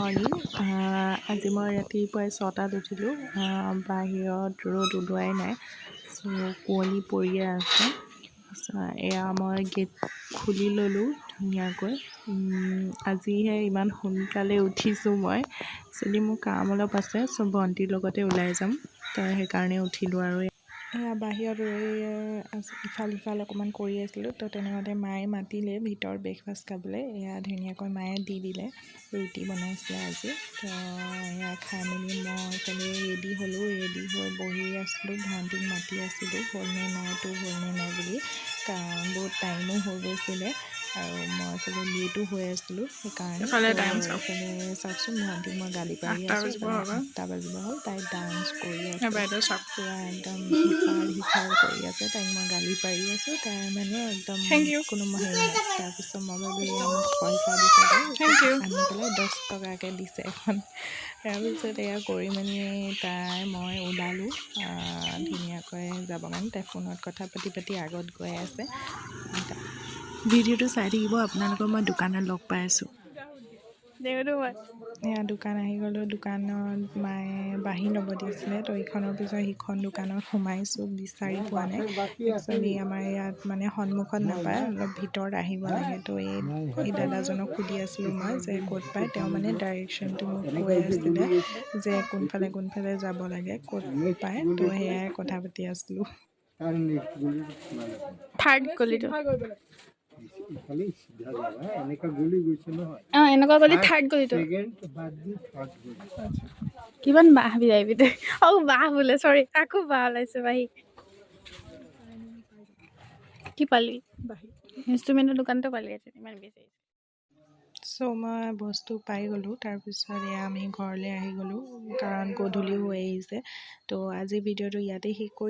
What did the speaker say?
Morning. আজি মই ৰাতিপুৱাই 6টাত উঠিলোঁ। বাহিৰত ৰ'দ ওলোৱাই নাই, চ' কুঁৱলী পৰিয়ে আছে। এয়া মই গেট খুলি ল'লোঁ ধুনীয়াকৈ। আজিহে ইমান সোনকালে উঠিছোঁ মই। একচুৱেলি মোৰ কাম অলপ আছে, চ' ভণ্টিৰ লগতে ওলাই যাম, তো সেইকাৰণে উঠিলোঁ। আৰু এয়া বাহিৰত ৰৈ ইফাল সিফাল অকণমান কৰি আছিলোঁ, তো তেনেকুৱাতে মায়ে মাতিলে ভিতৰত ব্ৰেকফাষ্ট খাবলৈ। এয়া ধুনীয়াকৈ মায়ে দি দিলে, ৰুটি বনাইছিলে আজি। তো এয়া খাই মেলি মই এইফালে ৰেডি হ'লোঁ। ৰেডি হৈ বহি আছিলোঁ, ভণ্টিক মাতি আছিলোঁ, হ'লনে নাই তোৰ, হ'লনে নাই বুলি, কাৰণ বহুত টাইমো হৈ গৈছিলে আৰু মই এইফালে লেটো হৈ আছিলোঁ, সেইকাৰণে। এইফালে টাইম চাওক। এইফালে চাওকচোন, ভণ্টিক মই গালি পাৰি 8টা আছোঁ। বাজিব এইফালে হ'ল। 8টা বাজিব হ'ল, তাই ডান্স কৰি আছে। বাইদেউ চাওক। পূৰা একদম ইফাল সিফাল কৰি আছে। তাইক মই গালি পাৰি আছোঁ, তাই মানে একদম thank U. কোনো হেৰি নাই। তাৰপিছত মই ভাবিলোঁ এয়া মোক পইচা দিছে তাই। Thank U. আনি পেলাই 10 টকাকৈ দিছে এখন। তাৰপিছত এয়া কৰি মেলি তাই মই ওলালোঁ ধুনীয়াকৈ যাব কাৰণে। তাই ফোনত কথা পাতি পাতি আগত গৈ আছে। ভিডিঅ'টো চাই থাকিব, আপোনালোকক মই দোকানত লগ পাই আছোঁ। এয়া দোকান আহি গ'লোঁ। দোকানত মায়ে বাঁহী ল'ব দিছিলে, তো ইখনৰ পিছত সিখন দোকানত সোমাইছোঁ, বিচাৰি পোৱা নাই। একচুৱেলি আমাৰ ইয়াত মানে সন্মুখত নাপায়, অলপ ভিতৰত আহিব লাগে। তো এই দাদাজনক সুধি আছিলোঁ মই যে ক'ত পায়। তেওঁ মানে ডাইৰেকশ্যনটো মোক কৈ আছিলে যে কোনফালে কোনফালে যাব লাগে, ক'ত পায়। তো সেয়াই কথা পাতি আছিলোঁ। থাৰ্ড গলিটো। ইফালে চিধা যাবা, এনেকা গলি গৈছে নহয়। অঁ, এনেকুৱা গলি, থাৰ্ড গলিটো। ছেকেণ্ড বাদ দি থাৰ্ড গলি। কিমান বাঁহ বিলাইবি তই? অ' বাঁহ বোলে, চৰি, আকৌ বাঁহ ওলাইছে, বাঁহী। কি পালি? বাঁহী। ইনষ্ট্ৰুমেণ্টৰ দোকানটো পালি ইমান বিচাৰিছে। চ' মই বস্তু পাই গ'লোঁ। তাৰপিছত এয়া আমি ঘৰলৈ আহি গ'লোঁ, কাৰণ গধূলিও হৈ আহিছে। তো আজি ভিডিঅ'টো ইয়াতে শেষ কৰি